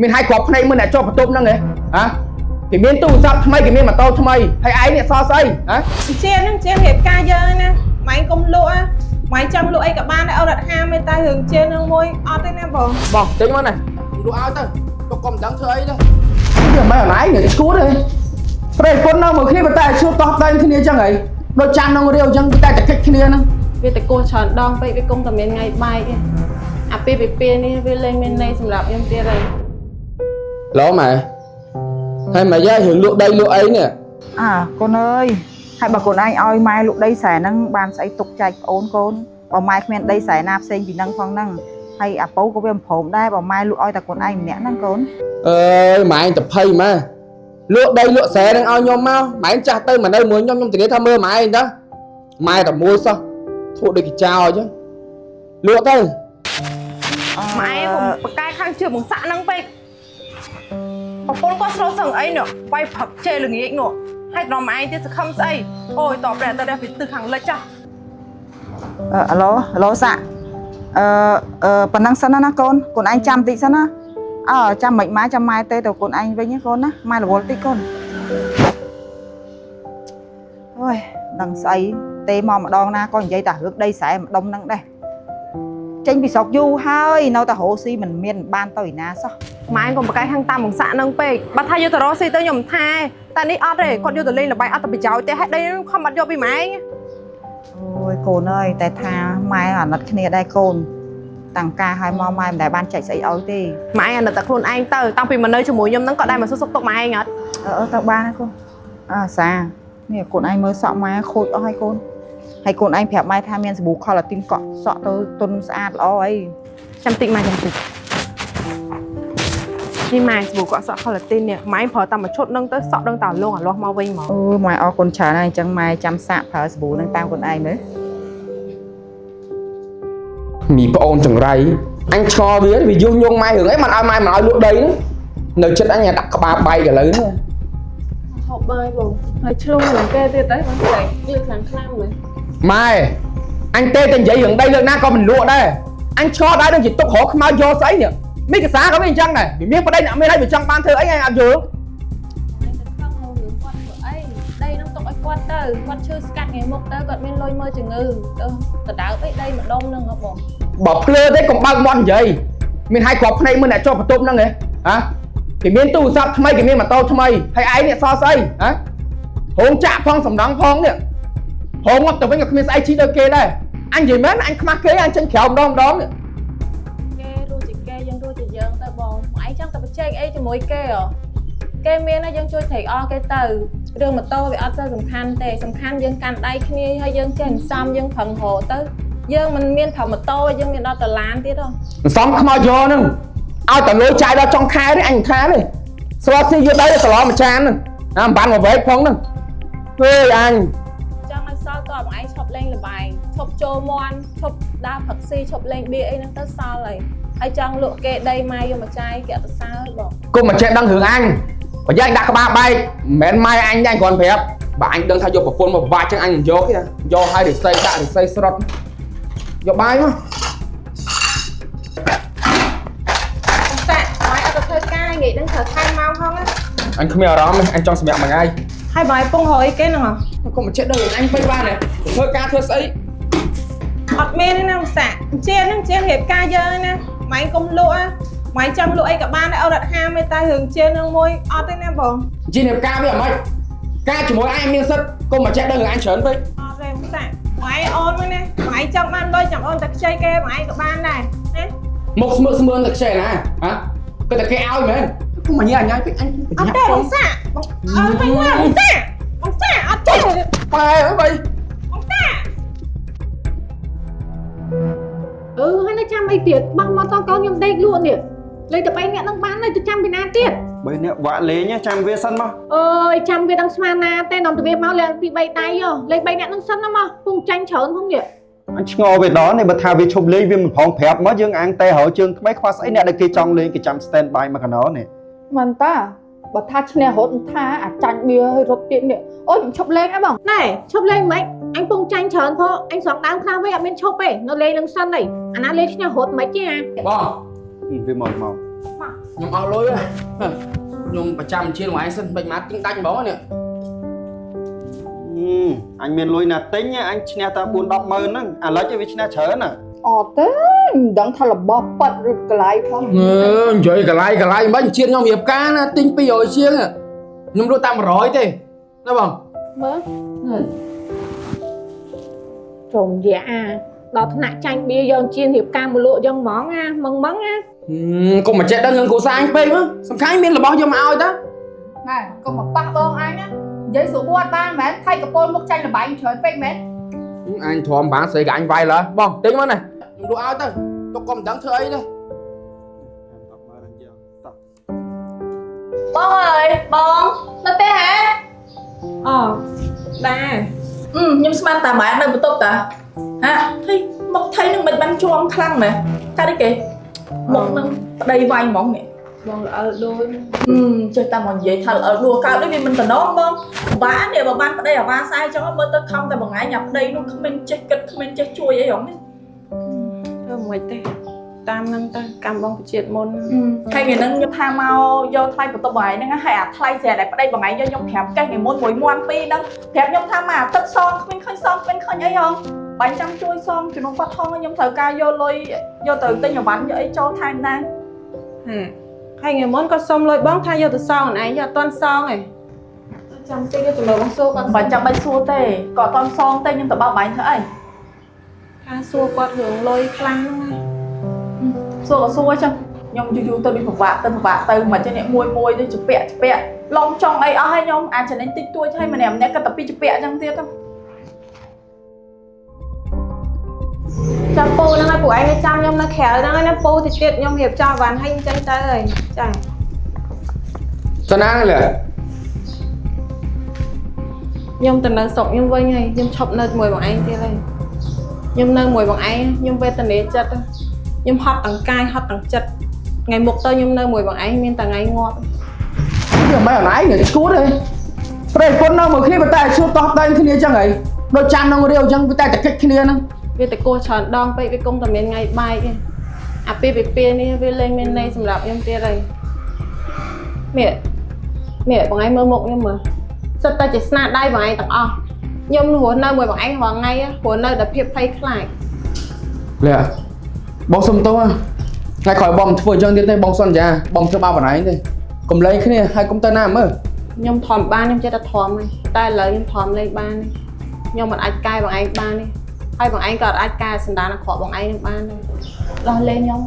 មានឲ្យគ្រាប់ភ្នែកមើលអ្នកជាប់បន្ទប់ហ្នឹងហ៎ហ៎គេមានទូរស័ព្ទថ្មីគេមានម៉ូតូថ្មីហើយឯងនេះសល់ស្អីហ៎ ជាហ្នឹងជារៀបការយើងណាម៉ែកុំលក់ណាម៉ែចង់លក់អីក៏បានដែរអូនអត់ហាមទេតែរឿងជានឹងមួយអត់ទេណាបង បងចេញមកណាលក់ឲ្យទៅទុកកុំមិនដឹងធ្វើអីទេវាមិនអនឯងនេះឈួតទេប្រេពុននៅមួយគ្នាប៉ុន្តែឈួតតោះតែងគ្នាចឹងហីដូចចាំក្នុងរាវចឹងតែតែកិច្ចគ្នាហ្នឹង វាតែគោះច្រើនដងពេកវាគុំតែមានថ្ងៃបែកឯងអាពីពីពីនេះវាលែងមានន័យសម្រាប់ខ្ញុំទៀតហើយ ឡូម៉ែហើយម៉ែយាយរឿងលក់ដីលក់អីនេះ អើកូនអើយហើយបើកូនឯងឲ្យម៉ែលក់ដីស្រែហ្នឹងបានស្អីទុកចែកប្អូនកូនបើម៉ែគ្មានដីស្រែណាផ្សេងពីហ្នឹងផងហ្នឹងហើយអាពៅក៏វាមិនព្រមដែរបើម៉ែលក់ឲ្យតែកូនឯងម្នាក់ហ្នឹងកូន អើយម៉ែឯងតភ័យម៉ែលក់ដីលក់ស្រែហ្នឹងឲ្យខ្ញុំមកម៉ែឯងចាស់ទៅមកនៅមួយខ្ញុំខ្ញុំធានាថាមើលម៉ែឯងតាម៉ែតែមួយសោះធ្វើដូចកចោអញ្ចឹងលក់ទៅ ម៉ែកុំបកកែខាងជឿបងសាក់ហ្នឹងពេកប្រពន្ធគាត់ស្រូវសឹងអីនោះវាយផឹកជេរល្ងាចនោះហើយដល់ម៉ែឯងទៀតសង្ឃឹមស្អីអូយតបតែទៅពីទិសខាងលិចចាស់ អឺអាឡូអាឡូសាក់អឺអឺប៉ណ្ណឹងសិនណាណាកូនកូនឯងចាំតិចសិនណាអើចាំមិនម៉ែចាំម៉ែទេទៅកូនឯងវិញណាកូនណាម៉ែរវល់តិចកូនអូយដឹងស្អីទេមកម្ដងណាក៏និយាយតែរឿងដីស្រែម្ដុំហ្នឹងដែរចេញពីស្រុកយូរហើយនៅតែរស់ស៊ីមិនមានបានទៅឯណាសោះ ម៉ែកុំបកកែខាងតាមបងសាក់ហ្នឹងពេកបើថាយកទៅរកស៊ីទៅខ្ញុំមិនថាតែនេះអត់ទេគាត់យកទៅលេងល្បែងអត់ទៅប្រយោជន៍ទេហើយដីហ្នឹងខំអត់យកពីម៉ែឯង អូយកូនអើយតែថាម៉ែអាណិតគ្នាដែរកូនតាំងការឲ្យមកម៉ែមិនដែលបានចែកស្អីឲ្យទេ ម៉ែអាណិតតែខ្លួនឯងទៅតាំងពីមកនៅជាមួយខ្ញុំហ្នឹងគាត់ដែរមកសួរសុខទុក្ខម៉ែឯងអត់ អឺអឺទៅបានហើយកូនអើសានេះកូនឯងមើលសក់ម៉ែខូចអស់ហើយកូនហើយកូនឯងប្រាប់ម៉ែថាមានសាប៊ូខលឡាទីនកក់សក់ទៅទុនស្អាតល្អអី ចាំតិចម៉ែចាំតិចនេះម៉ែសាប៊ូកក់សក់ខូឡាទីននេះម៉ែប្រើតែមួយឈុតហ្នឹងទៅសក់ដឹងតែលងអាលាស់មកវិញហ្មង អូម៉ែអរគុណច្រើនហើយអញ្ចឹងម៉ែចាំសាកប្រើសាប៊ូនឹងតាមកូនឯងមើល មីប្អូនចង្រៃអញឆ្ងល់វាវាញុះញង់ម៉ែរឿងអីមិនឲ្យម៉ែមិនឲ្យលក់ដីហ្នឹងនៅចិត្តអញដាក់ក្បាលបែកឥឡូវហ្នឹង ហូបបាយបងហើយឆ្លងនឹងគេទៀតទៅបងស្រីយឺខ្លាំងខ្លាំងមើល ម៉ែអញទេតែនិយាយរឿងដីលើកណាក៏មិនលក់ដែរអញឆ្ងល់ដែរនឹងជាទុករកខ្មោចយកស្អីនេះមីកសាក៏វាអញ្ចឹងដែរវាមានប្តីអ្នកមានហើយវាចង់បានធ្វើអីអញអត់យល់ ឯងទៅខឹងមករឿងគាត់ធ្វើអីដីហ្នឹងទុកឲ្យគាត់ទៅគាត់ឈឺស្កាត់ថ្ងៃមុខទៅគាត់មានលុយមើលជំងឺទៅដដើបអីដីម្ដុំហ្នឹងហ៎បង បើភ្លើទេកុំបើកមាត់និយាយមានឲ្យគ្រាប់ភ្នែកមើលអ្នកជាប់បន្ទប់ហ្នឹងហ៎ហ៎គេមានទូរស័ព្ទថ្មីគេមានម៉ូតូថ្មីហើយឯងនេះសល់ស្អីហ៎រោងចាក់ផងសំណង់ផងនេះរោងមកទៅវិញក៏គ្មានស្អីជីដូចគេដែរអញនិយាយមែនអញខ្មាស់គេអញចេញក្រៅម្ដងម្ដងនេះ គេរស់ជាគេយើងរស់ជាយើងទៅបងមកឯងចង់តែបច្ចេកអីជាមួយគេហ៎គេមានហើយយើងជួយត្រេកអរគេទៅរឿងម៉ូតូវាអត់សូវសំខាន់ទេសំខាន់យើងកាន់ដៃគ្នាហើយយើងចេះសន្សំយើងប្រឹងរកទៅយើងមិនមានត្រឹមម៉ូតូយើងមានដល់តឡានទៀតហ៎ សំខ្មោចយកហ្នឹងឲ្យតែលុយចាយដល់ចុងខែនេះអញមិនខានទេស្លោស៊ីយកដីទៅស្លោមួយចានហ្នឹងអាមិនបានមកវែកផងហ្នឹងហេអញ ចង់ឲ្យសល់តបងឯងឈប់លេងល្បែងឈប់ចូលមន់ឈប់ដើរផឹកស៊ីឈប់លេងបៀអីហ្នឹងទៅសល់ហើយហើយចង់លក់គេដីម៉ែយកមកចាយគេអត់ទៅសើបង គុំមិនចេះដឹងរឿងអញបើយ៉ាងដាក់ក្បាលបែកមិនមែនម៉ែអញទេអញគ្រាន់ប្រាប់បើអញដឹងថាយកប្រពន្ធមកពិបាកចឹងអញមិនយកទេណាយកឲ្យរិស័យដាក់រិស័យស្រុតយកបាយមក សាក់ម៉ែអត់ទៅធ្វើការងាយហ្នឹងត្រូវថែមម៉ោងហងណា អញគ្មានអារម្មណ៍ទេអញចង់សម្រាប់មួយថ្ងៃ ហើយបើឯងពងរយគេហ្នឹងហ៎ គុំមិនចេះដឹងរឿងអញពេកបានទេធ្វើការធ្វើស្អី អត់មានទេណាសាក់ជាហ្នឹងជារៀបការយើងណាម៉ែកុំលក់ណាម៉ែចង់លក់អីក៏បានដែរអូនអត់ហាមទេតែរឿងជានឹងមួយអត់ទេណាបង ជារៀបការវាអត់ម៉េចការជាមួយអញមានសិទ្ធគុំមិនចេះដឹងរឿងអញច្រើនពេក អត់ទេសាក់ម៉ែអូនមួយណាម៉ែចង់បានលុយចាំអូនតែខ្ចីគេម៉ែក៏បានដែរណា មុខស្មើស្មើតែខ្ចីណាហ៎គាត់តែគេឲ្យមែនគុំមកញ៉ាញ៉ាយពេកអញ អត់ទេបងសាក់បងអើយវិញមកបងសាក់បងសាក់អត់ទេ ប៉ែអើយបី បងសាក់ អឺហើយនៅចាំអីទៀតបោះមកតកូនខ្ញុំដេកលក់នេះលេងតែ3នាក់នឹងបានហើយទៅចាំពីណាទៀត បីអ្នកវាក់លេងចាំវាសិនមក អើយចាំវាដឹងស្មានណាទេនាំទៅវាមកលេងពី3ដៃហ៎លេង3នាក់នឹងសិនណាមកពងចាញ់ច្រើនផងនេះ អញឆ្ងល់វាដល់នេះបើថាវាឈប់លេងវាមិនផងប្រាប់មកយើងអាំងតែរកជើងថ្មីខ្វះស្អីអ្នកដែលគេចង់លេងគេចាំ stand by មកកណោនេះ មិនតាបើថាឈ្នះរត់មិនថាអាចចាញ់បៀឲ្យរត់ទៀតនេះអូយខ្ញុំឈប់លេងហើយបង ណែឈប់លេងមិនអញពងចាញ់ច្រើនផងអញស្រង់ដើមខ្លះវិញអត់មានឈប់ទេនៅលេងនឹងសិនហីអាណាលេងឈ្នះរត់មិនទេអា បង វាមកមក ខ្ញុំអស់លុយហើយខ្ញុំប្រចាំជាងឯងសិនមិនមកទិញដាច់ហ្មងនេះ អញមានលុយណាទិញអញឈ្នះតែ4 10ម៉ឺនហ្នឹងអាលិចវាឈ្នះច្រើនណា អត់ទេមិនដឹងថារបស់ប៉ិតឬកន្លៃផង និយាយកន្លៃកន្លៃមិនជាតិខ្ញុំរៀបការណាទិញ200ជាងខ្ញុំលក់តាម100ទេណាបង មើលជុំយាអាដល់ថ្នាក់ចាញ់បៀយកជារៀបការមកលក់យ៉ាងហ្មងណាមឹងមឹងណា កុំមកចេះដឹងរឿងគ្រូសាអញពេកមើលសំខាន់មានរបស់យកមកឲ្យតា ណែកុំមកប៉ះបងអញណានិយាយស្រួលបួតបានមែនថៃកពលមុខចាញ់លបែងច្រើនពេកមែន អញទ្រាំបានស្រីក៏អញវាយឡើបងទិញមកណាខ្ញុំលក់ឲ្យទៅទុកកុំមិនដឹងធ្វើអីទេ បងអើយបងនៅទេហ៎ អូដែរ ខ្ញុំស្មានតាម៉ែនៅបន្ទប់តាហាថៃមកថៃនឹងមិនបានជាំខ្លាំងមែនកាត់អីគេមកនឹងប្តីវាយហ្មងនេះ បងល្អិលដូច ចេះតែមកនិយាយថាល្អិលដួលកើតដូចវាមិនតំណងបងបានេះបើបានប្តីអាវ៉ាសាយចឹងមើលទៅខំតែមួយថ្ងៃញ៉ាំប្តីនោះគ្មានចេះគិតគ្មានចេះជួយអីហ្មង ធ្វើមិនទេតាមនឹងទៅកម្មបងជាតិមុន ហើយថ្ងៃហ្នឹងខ្ញុំថាមកយកថ្លៃបន្ទប់បងឯងហ្នឹងហើយអាថ្លៃស្រាប់តែប្តីបងឯងយកខ្ញុំ5កេះថ្ងៃមុនមួយមាន់ពីរហ្នឹងប្រាប់ខ្ញុំថាមកអាទឹកសងគ្មានឃើញសងគ្មានឃើញអីហងបាញ់ចាំជួយសងជំនួសគាត់ថងខ្ញុំត្រូវការយកលុយយកទៅទិញអីវ៉ាន់យកអីចូលថែមដែរ ហើយថ្ងៃមុនគាត់សុំលុយបងថាយកទៅសងឯងយកអត់ទាន់សងឯងចាំតិចទៅមើលបងសួរគាត់ បាច់ចាំបាច់សួរទេគាត់អត់ទាន់សងទេខ្ញុំទៅបោកបាញ់ធ្វើអី ថាសួរគាត់រឿងលុយខ្លាំងហ្នឹងណា សួរក៏សួរចឹងខ្ញុំយូរយូរទៅដូចពិបាកទៅពិបាកទៅមិនចេះនេះមួយមួយទៅជពាក់ជពាក់ឡងចង់អីអស់ហើយខ្ញុំអាចចំណេញតិចតួចហើយម្នាក់ម្នាក់គាត់តែពីជពាក់ចឹងទៀតទៅ ចាំពូហ្នឹងហើយពួកឯងចាំខ្ញុំនៅក្រៅហ្នឹងហើយណាពូតិចទៀតខ្ញុំរៀបចំវ៉ាន់ឲ្យខ្ញុំចេញទៅហើយចា តាណានេះលេ ខ្ញុំទៅនៅស្រុកខ្ញុំវិញហើយខ្ញុំឈប់នៅជាមួយបងឯងទៀតហើយខ្ញុំនៅមួយបងឯងខ្ញុំវេទនាចិត្តខ្ញុំហត់ទាំងកាយហត់ទាំងចិត្តថ្ងៃមុខទៅខ្ញុំនៅមួយបងឯងមានតែថ្ងៃងាប់ វាមិនអនឯងឈួតទេប្រេពុននៅមួយគ្នាប៉ុន្តែឈួតតោះតែងគ្នាចឹងហីដូចចាំក្នុងរាវចឹងវាតែតែកិច្ចគ្នាហ្នឹង វាតែគោះច្រើនដងពេកវាគង់តែមានថ្ងៃបែកឯងអាពីពីពីនេះវាលែងមានន័យសម្រាប់ខ្ញុំទៀតហើយនេះនេះបងឯងមើលមុខខ្ញុំមើលសិតតែជាស្នាដៃបងឯងទាំងអស់ខ្ញុំរស់នៅមួយបងឯងរាល់ថ្ងៃរស់នៅដោយភាពភ័យខ្លាច លះបងសុំទោសថ្ងៃក្រោយបងមិនធ្វើអញ្ចឹងទៀតទេបងសន្យាបងធ្វើបាបបងឯងទេកុំលេងគ្នាហើយកុំទៅណាមើល ខ្ញុំធំបានខ្ញុំចេះតែធំហើយតែឥឡូវខ្ញុំធំលេងបានខ្ញុំមិនអាចកែបងឯងបានទេហើយបងឯងក៏អាចកែសន្តានអាក្រក់បងឯងនឹងបានដែរដោះលែងខ្ញុំ